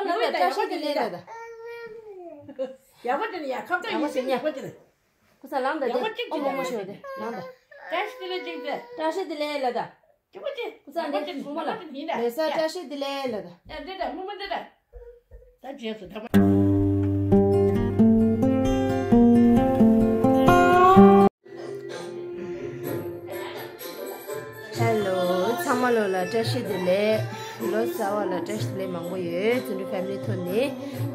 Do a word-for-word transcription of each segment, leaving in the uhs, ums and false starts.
ལ་བཀྲ་ཤིས་བདེ་ལེགས་ལ་ད། ཡག་པོ་དེ་ནི་ཡ་ཁབ་ཏོ་ཡིན་ཞིག་ཡག་པོ་དེ་ནི། ཁུ་ས་ལངས་ད་དེ་ཨོ་མོ་མོ་ཤོད་དེ་ལངས་ད། བཀྲ་ཤིས་བདེ་ལེགས་ཅིག་ཟེར། བཀྲ་ཤིས་བདེ་ལེགས་ལ་ད། ཅི་མོ་ཅི། ཁུ་ས་འདི་མོ་མོ་ལ་ལོ་གསར་བཀྲ་ཤིས་བདེ་ལེགས་ལ་ད། ཨ་འདི་ད་མོ་མོ་འདི་ད། ད་རྗེས་སུ་ད་མ། ཧེ་ལོ། ཚང་མ་ལོ་ལ་བཀྲ་ཤིས་བདེ་ལེགས། ལོ་གསར་བ་ལ་བཀྲ་ཤིས་བདེ་ལེགས་མང་པོ་ཡོད། བརྩོན་འགྲུས་ཕེ་མི་ལི་ཐོག་ནས་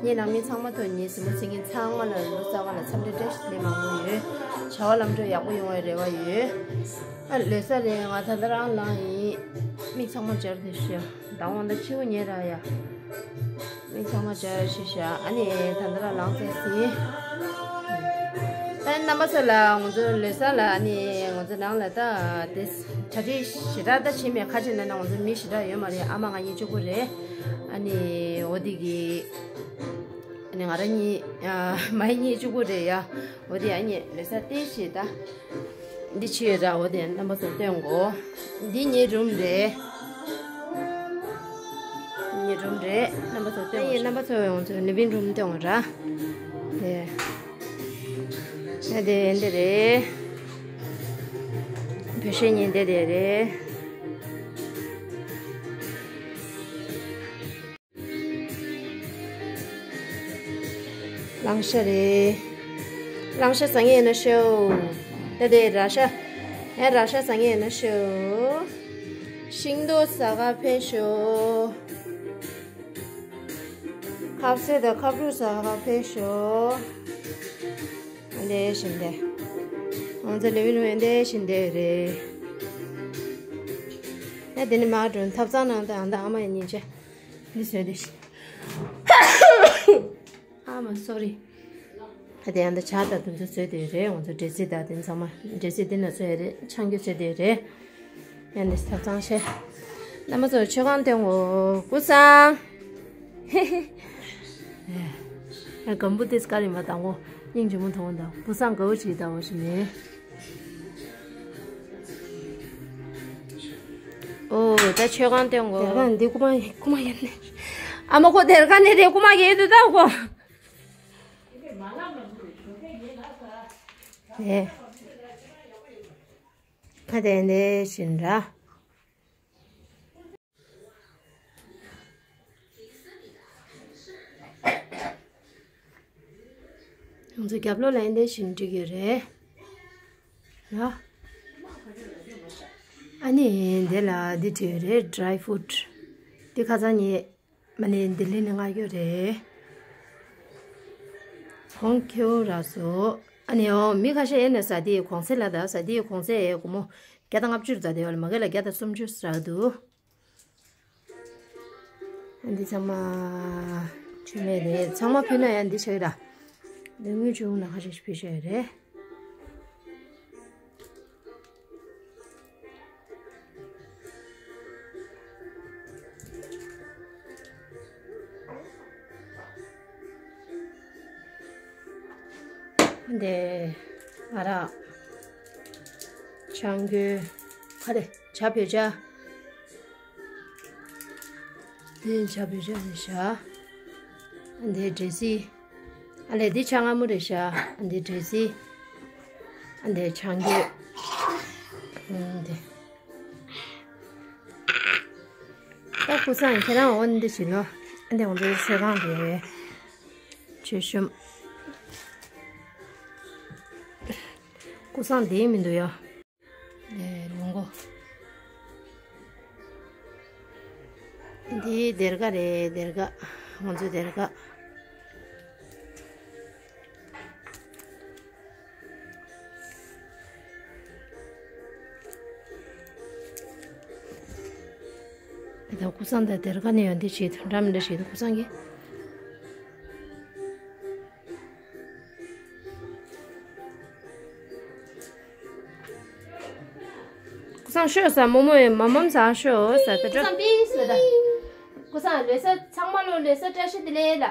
ངའི་ནང་མི་ཚང་མ་ཐོག་ནས་གཟིགས་མོ་གཟིགས་མཁན་ཚང་མ་ལ་ལོ་གསར་བ་ལ་འཚམས་འདྲི་བཀྲ་ཤིས་བདེ་ལེགས་མང་པོ་ཡོད། བྱ་བ་ལམ་འགྲོ་ཡག་པོ་ཡོང་བའི་རེ་བ་ཡོད། ཨ་ལོ་གསར་རེད། ང་ད་ལྟ་རང་ལངས་ཡིན། མིག་ཚང་མ་སྦྱར་དེ་ཤི་ཡ། ད་འོང་ད་ཕྱི་པོ་ཉལ་ར་ཡ། མིག་ཚང་མ་སྦྱར་ཤི་ཤ། ཨ་ནི་ད་ལྟ་ར་ལངས་ཚར་ཟིན། ད་རྣམ་པ་ཚོ་ལ་ང་ཚོ་ལོ་གསར་ལ་ཨ་ནི་ང་ཚོ་ནང་ལ་ད་དེ་གྲ་སྒྲིག་ཞེ་དྲག་ད་བྱེད་མེད། ཁ་ཆེ་ན་ན་ང་ཚོ་མི་ཞེ་དྲག་ཡོད་མ་རེད། ཨ་མ་ང་གཉིས་གཅིག་པུ་རེད། ཨ་ནི་འོ་དེ་གི་ཨ་ནི་ང་རང་གཉིས་ཨ་མ་ཡི་གཉིས་གཅིག་པུ་རེད་ཡ། འོ་དེ་ཨ་ནི་ལོ་གསར་ལྟས་ཤིག་ད། འདི་ཕྱི་ཡོད་ར། འོ་དེ་རྣམ་པ་ཚོར་སྟོན་གོ། འདི་ངའི་རུམ་རེད། ངའི་རུམ་རེད། རྣམ་པ་ཚོར་སྟོན་གོ། རྣམ་པ་ཚོར་ཡོང་ཚོ་ལི་ཝིང་རུམ་སྟོན་གོ་ར། དེ་ད་དེ་འདི་རེད། བོད་ཤེས་ཉིན་དེ་དེ་རེད། གླང་ཤ་རེད། གླང་ཤ་ཟ་ངེས་ན་ཤོ། ད་དེ་ར་ཤ། ཨེ་ར་ཤ་ཟ་ངེས་ན་ཤོ། ཤིང་ཏོག་ཟ་ག་ཕེབས་ཤོ། ཁབ་ཟས་དང་ཁབ་རུ་ཟ་ག་ཕེབས་ཤོ། འདི་བཞིན་དེ། ང་ཚོ་ལི་ཝིང་རུམ་འདི་བཞིན་དེ་རེད། ཨེ་དེ་ནི་མ་འགྲོ་ཐབ་ཚང་ནང་དུ་ཨ་མ་ཡིན་ཉིན་ཆེ། འདི་བཟོས་ཏེ་ཤི། ཨ་མ་སོ་རི། ཨ་དེ་ཡང་འདི་ཇ་དང་དེ་ཚོ་བཟོས་ཏེ་རེད། ང་ཚོ་འབྲས་སིལ་དང་དེ་ཚང་མ་འབྲས་སིལ་འདི་ན་བཟོས་རེད། ཆང་རྒྱུ་བཟོས་ཏེ་རེད། ཡང་འདི་ཐབ་ཚང་བཤད། རྣམ་པ་ཚོར་མཆོད་ཁང་སྟོན་གོ། ཀུ་སང་། ཨ་སྒམ་པོ་ཏིས་ཀ་རི་མ་དང་གོ། སྙིང་རྗེ་མོ་མཐོང་དང་ཀུ་སང་དགའ་བོ་བྱེད་དང་བ་ཞིག་ནས། ཨོ་ད་མཆོད་ཁང་སྟོན་གོ། དེར་ཁ་འདི་ཀུ་མ་ཀུ་མ་ཡིན་ནི། ཨ་མ་ཁོ་དེར་ཁ་ནི་རེ་ཀུ་མ་ཡིན་དུ་ད་ཁོ། ཨེ། ཁ་དེ་འདི་བཞིན་ར། ང་ཚོ་རྒྱབ་ལོགས་ལ་ཡིན་དེ་བཞིན་འགྲིག་ཡོད་རེད། ཡ། ཨ་ནི་འདི་ལ་འདི་བྲིས་ཡོད་རེད། ཌི་རའི་ཕུ་རུཊ། འདི་ཁ་སང་ཉིན་མ་ནི་ལྡི་ལི་ནས་མངགས་ཡོད་རེད། ཧོང་ཁྱེའུ་ར་སོ། ཨ་ནི་འོ་མི་ཁ་ཤས་ཨེ་ནས་ཟ་དེའི་གོང་ཚད་ལ་ད་ཟ་དེའི་གོང་ཚད་ཨེ་སྒོར་མོ་བརྒྱ་དང་ལྔ་བཅུ་རེ་ཟ་དེ་བ་ལ་མ་གི་ལ་བརྒྱ་དང་སུམ་ཅུ་ཟ་འདུག་འདི་ཚང་མ་ཆུ་མེད་རེད། ཚང་མ་ཕུལ་ན་ཡང་འདི་ཆགས་ར། འདི་དངུལ་ཆུང་ན་ཁ་ཤས་ཕུལ་ཤེས་རེད། འདི་ཨ་རག་ཆང་གོས་ཁ་རེ་ཇ་བོད་ཇ། འདི་ཇ་བོད་ཇ་རེད་ཤག་འདི་འབྲས་སིལ། ཨ་ལས་འདི་ཇ་མངར་མོ་རེད་ཤག་འདི་འབྲས་སིལ། འདི་ཆང་གོས། འདི། ད་ཀུ་སང་ཁྱེད་རང་འོ་འདི་བྱིན་ནོ། འདི་ང་ཚོའི་ཚོད་ཁང་རེད། ཆོས་ཤོམ། ཀུ་སང་འདི་མི་འདུག་ཡ། ལས་ལོངས་གོ། འདི་སྡེར་ཁ་རེད། སྡེར་ཁ། ང་ཚོའི་སྡེར་ཁ། ད་ཀུ་སང་ད་སྡེར་ཁ་ནས་ཡོང་དེ་བྱེད་དུ་འདྲ་མི་འདྲ་བྱེད་དུ་ཀུ་སང་གིས། ཀུ་སང་ཤོག་ཟ། མོ་མོ་ཡི་མ་མམ་ཟ་ཤོག་ཟ། ད་ཀུ་སང་པི་ལིས་ཟ། ད་ཀུ་སང་ལོ་གསར་ཚང་མ་ལོ་ལོ་གསར་བཀྲ་ཤིས་བདེ་ལེགས་ལ།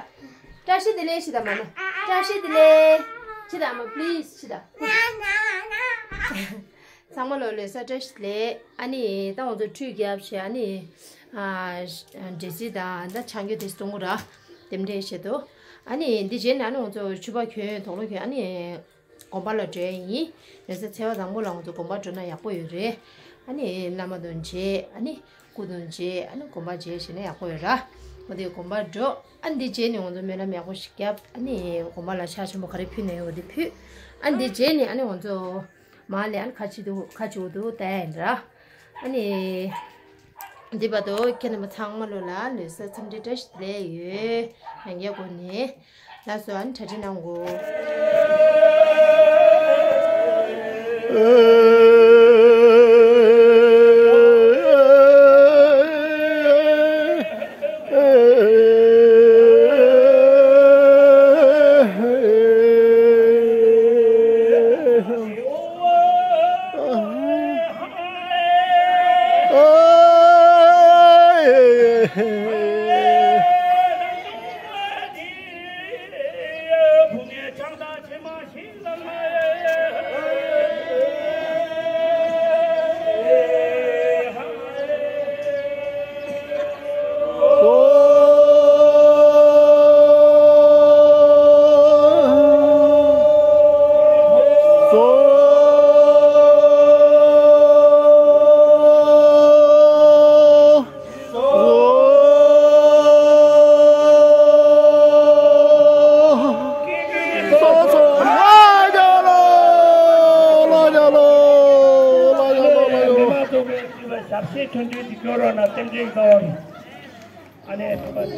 བཀྲ་ཤིས་བདེ་ལེགས་ཤི་ད་མ་མ། བཀྲ་ཤིས་བདེ་ལེགས་ཤི་ད་མ། པི་ལིས་ཤི་ད། ཚང་མ་ལོ་ལོ་གསར་བཀྲ་ཤིས་བདེ་ལེགས། ཨ་ནི་ད་ང་ཚོ་ཁྲུས་རྒྱབ་བྱས། ཨ་ནི་ཨ་འབྲས་སིལ་དང་ད་ཆང་གོས་དེ་གཏོང་གོ་ར། རྟེན་འབྲེལ་བྱེད་དོ། ཨ་ནི་འདི་རྗེས་ནས་ཨ་ནི་ང་ཚོ་ཕྱུ་པ་གྱོན་དོག་ལོ་གྱོན་ཨ་ནི་དགོན་པ་ལ་འགྲོ་ཡ་ཡིན། ཡོད་ཚད་ཚེས་པ་དང་པོ་ལ་ང་ཚོ་དགོན་པ་འགྲོ་ན་ཡག་པོ་ཡོད་རེད། ཨ་ནི་བླ་མ་དང་མཇལ། ཨ་ནི་སྐུ་དང་མཇལ། ཨ་ནི་དགོན་པ་མཇལ་བྱས་ན་ཡག་པོ་ཡོད་ར། འོ་དེ་དགོན་པ་འགྲོ། ཨ་འདི་རྗེས་ནས་ང་ཚོ་སྨོན་ལམ་ཡག་པོ་ཞིག་བརྒྱབ། ཨ་ནི་དགོན་པ་ལ་ཕྱག་ཆེན་པོ་ག་རེ་ཕུལ་ན་ཡོད་འོ་དེ་ཕུལ། ཨ་འདི་རྗེས་ནས་ཨ་ནི་ང་ཚོ་མར་ལ་ཨ་ནི་ཁ་ཆེ་འདུག་ཁ་ཆེ་འོ་འདུག་ལྟ་ཡ་ཡིན་ར། ཨ་ནི་འདི་བར་དུ་ཁྱེད་རྣམ་པ་ཚང་མ་ལོ་ལ་ལོ་གསར་འཚམས་འདྲི་བཀྲ་ཤིས་བདེ་ལེགས་ཡོད། ཡང་བསྐྱར་གོ་ནས། ལགས་སོ། ཨ་ནི་གྲ་སྒྲིག་གནང་དགོས། ཞབས་ཕྱི་མཐུན་སྒྲིལ་གྱི་སྐྱོ་རོགས་ན་རྟེན་འབྲེལ་གཙོ་བོ་རེད། ཨ་ནེ་ཐུབ་པ།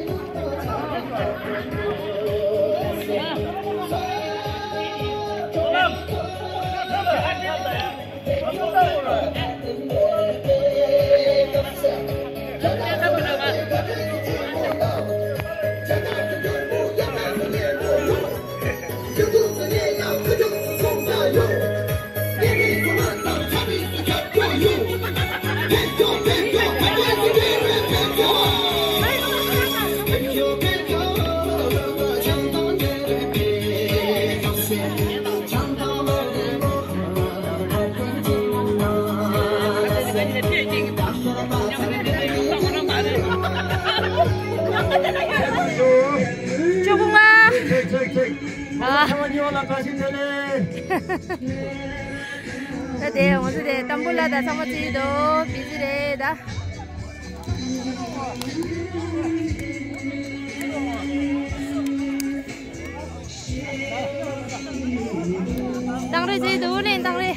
ཆོག་གི་མ། ཆེག་ཆེག་ཆེག། ཨ། ཚང་མ་ཉི་མ་ལ་བཀྲ་ཤིས་བདེ་ལེགས། ད་དེ་ང་ཚོ་དེ་ཏམ་བུ་ལ་ད་ཚང་མ་བརྩིས་འདུག་བི་ཟི་རེད་ད། དང་རེ་བརྩིས་འདུག་ལེན་དང་རེ།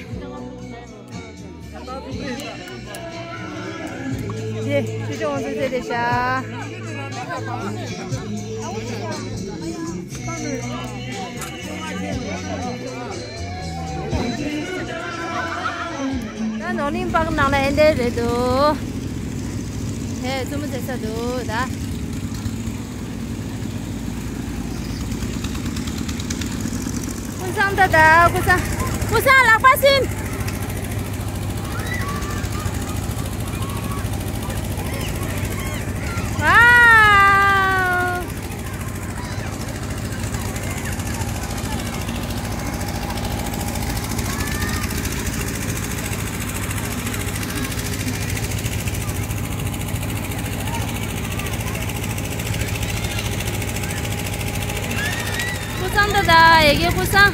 ཡེ། ཆུ་ཆུ་འོང་ཚུལ་ཚེ་དེ་ཤ། ད་ནོར་གླིང་པག་ནང་ལ་ཨེ་འདྲ་རེད་འདུག་ཧེ། བཙུན་མོ་ཚེ་ས་འདུག་ད། ཀུན་བཟང་ད་ད། ཀུན་བཟང་། ཀུན་བཟང་ལག་པ་སིམ། ཝའོ། ཀུན་བཟང་ད་ད། ཡ་གི་ཀུན་བཟང་།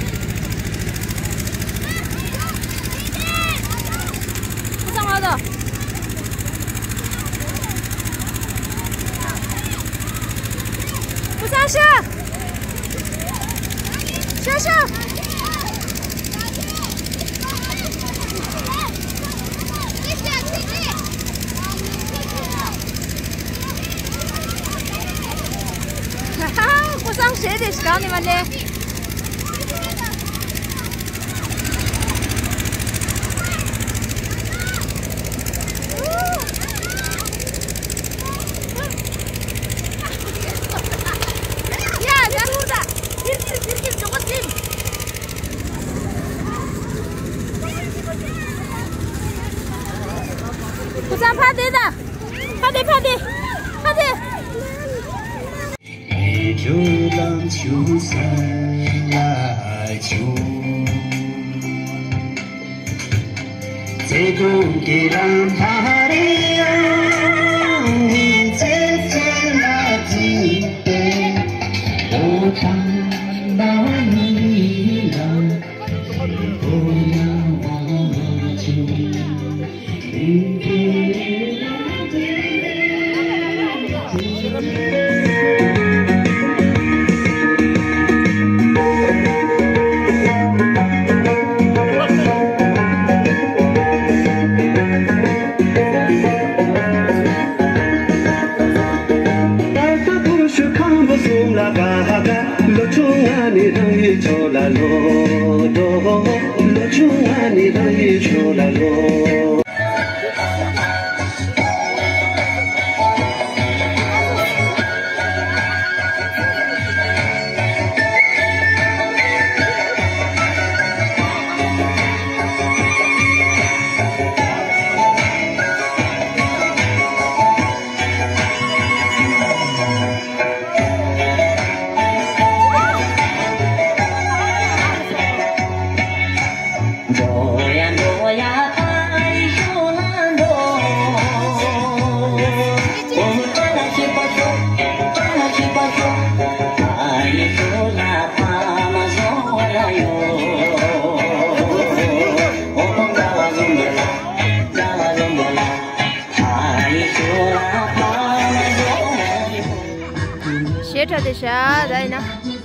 ཀུན་བཟང་ང་ད། ཀུན་བཟང་ཤ། ཤ་ཤ། ཀུན་བཟང་ཞེ་དེ་ཞིག་གང་ནས་མ་ལེ། ཀུན་བཟང་ཕ་དེ་ད། ཕ་དེ་ཕ་དེ། ཕ་དེ། ཞེ་དྲག་དེ་ཤ་ད་ཡིན་ན།